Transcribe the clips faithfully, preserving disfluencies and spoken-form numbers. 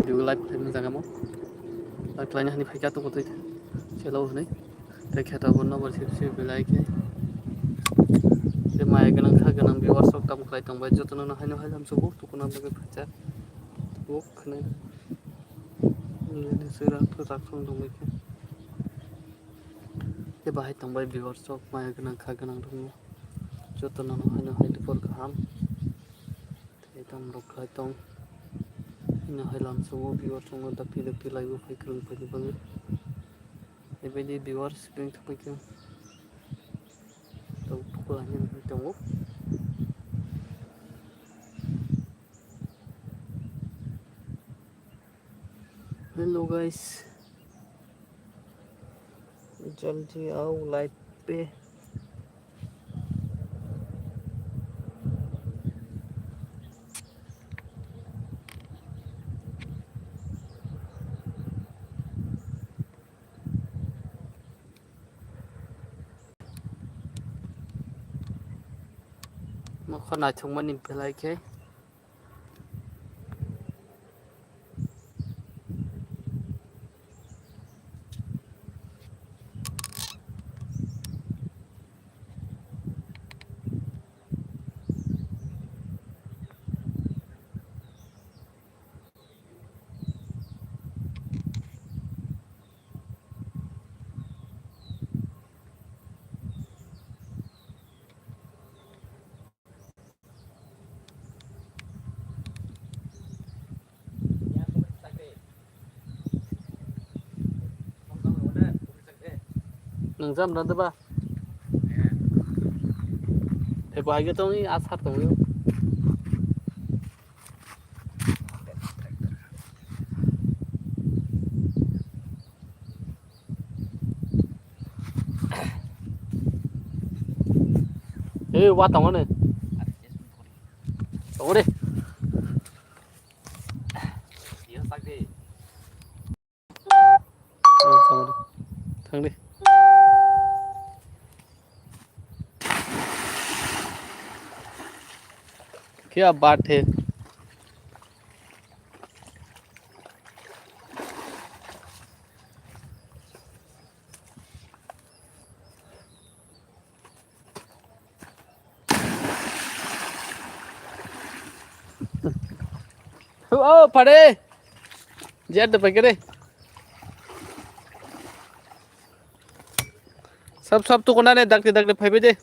Live khlaima jaga mo. Live khlaina hani phaikha to kotoi. Chelo hwnwi. Tei khe tabuk nobar sip sip belai khe. Tei maya gwnang kha gwnang viewers rok tamo khlai tongbai. Jotono no haino hai lamsogo tukuna bagwi phaikha. Tabuk khwnwi. Nini sira to rak song tongbai khe. Tei bahai tongbai viewers rok maya gwnang kha gwnang rokno. Jotono no haino hai tubur kaham. Tei tamo rok khlai tong. Hino hai lamsogo viewers rokno dakti dakti live o phai kwrwng phaini bagwi. Ebaidi viewers kwrwng thangbai khe. Tabuk pukula hinwi tongo. Hello guys, jaldi ao live pe. Mokho naithokmani belai khe. Nung jam na deba. Ebo aige tong i asar tong yo. Ei, wa tongo ne. Tongo de. Thang de. Kya baat hai? Oh, pare. Jet de pagere. Sab sab tu kona ne dakte dakte phaibe de.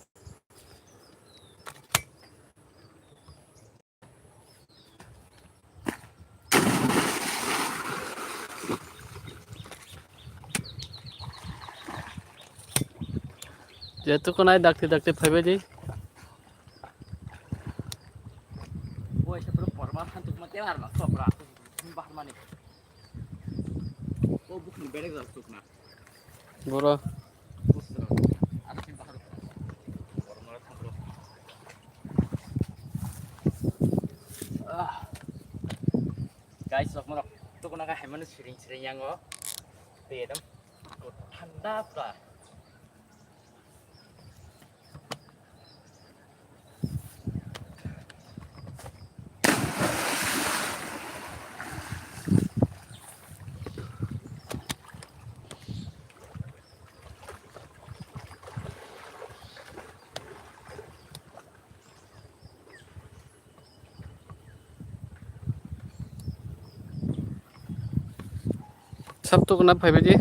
Jehetu konai dakti dakti phaibai di. Boi se pura porma than tukma te har ma sokra. Bahar mani. O bukni berek jar tukna. Boro. Guys, rok morok tukuna ka haimani siring siring yango. Tei ekdom thanda pura. Sab tukuna phaibai di.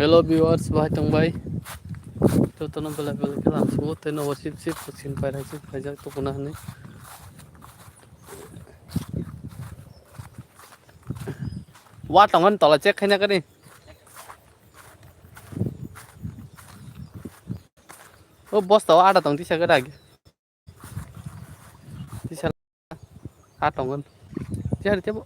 Hello viewers, bahai tongbai. Jotono belai belai khe lamsio tei nogo sip sip sip pailai sip paijak tukuna hinwi. Wa tongmani tola check khaina kani. O bosta o ada tong tisa gada agi. Tisa ha tongmani. Tisa tebo.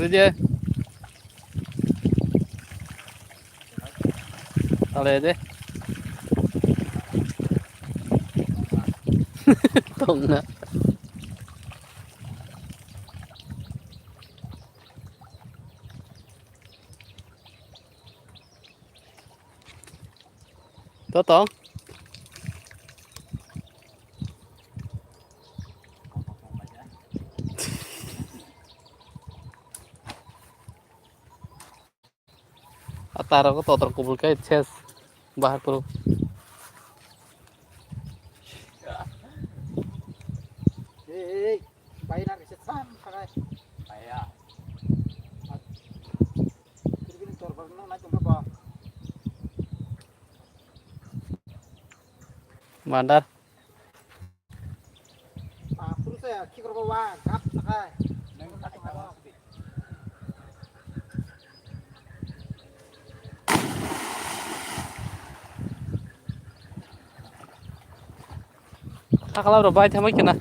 Kerja. Ale de. Tongna. Toto. Ataro ko totor kubul kai ses bahar kuru. Hey, hey, hey. Bai na kisa sam sakai. Bai ya. Kiri kiri tor bar nang na chungka ba. Mandar. Hakla bro bai thamai kena.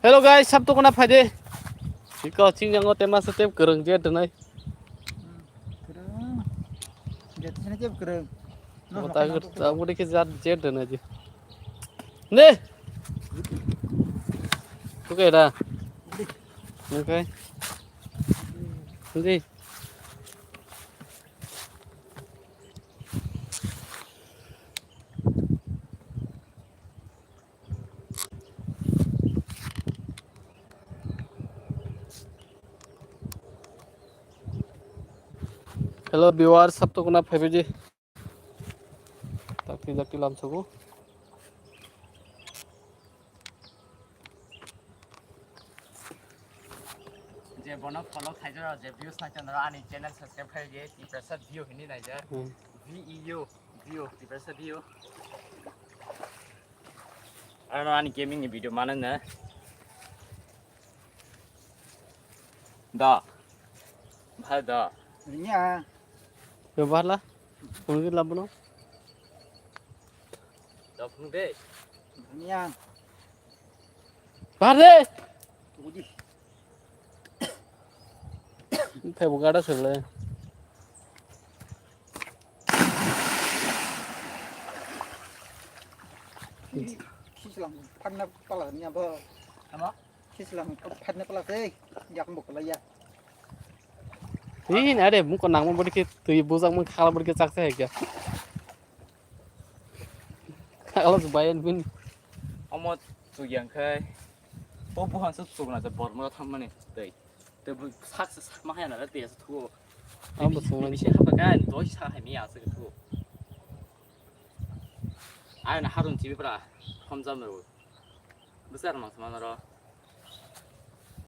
Hello guys, sab to kona phaide. Siko ching jango tema se tem kereng je denai. Kereng. Jati sini je kereng. Mata ger ta budi ke jat je denai je. Ne. Oke da. Oke. Nanti. Hello viewers, sab to kuna phaibaidi. Takti jakti lamsogo. Je bono follow khaijak je views naikhe ani channel subscribe khaidi Tiprasa view hini naijak. Hmm. V E U view Tiprasa view. Ano ani gaming ni video mana na. Da. Bhai da. Nya. Yo bala. Phone ke labono. Da phone de. Nya. Bhai de. Udi. Phai bugada sele. Khislam phanna pala nya bo. Ama? Khislam phanna pala se yak mo kala ya. Hi na re muko nangma bodi ke twi bujak mung khala bodi ke chak se kya. Khala su bayan bin. Omo tu yang khai. O buhan su tu na bor mo thammani tei. Tei bu sak se sak ma haya na tei su tu. Amo sung na. Bisi hapa kan doi sa hai mi ya se tu. Ai na harun chibi pra. Hom jam ro. Bwsar mang sama ro.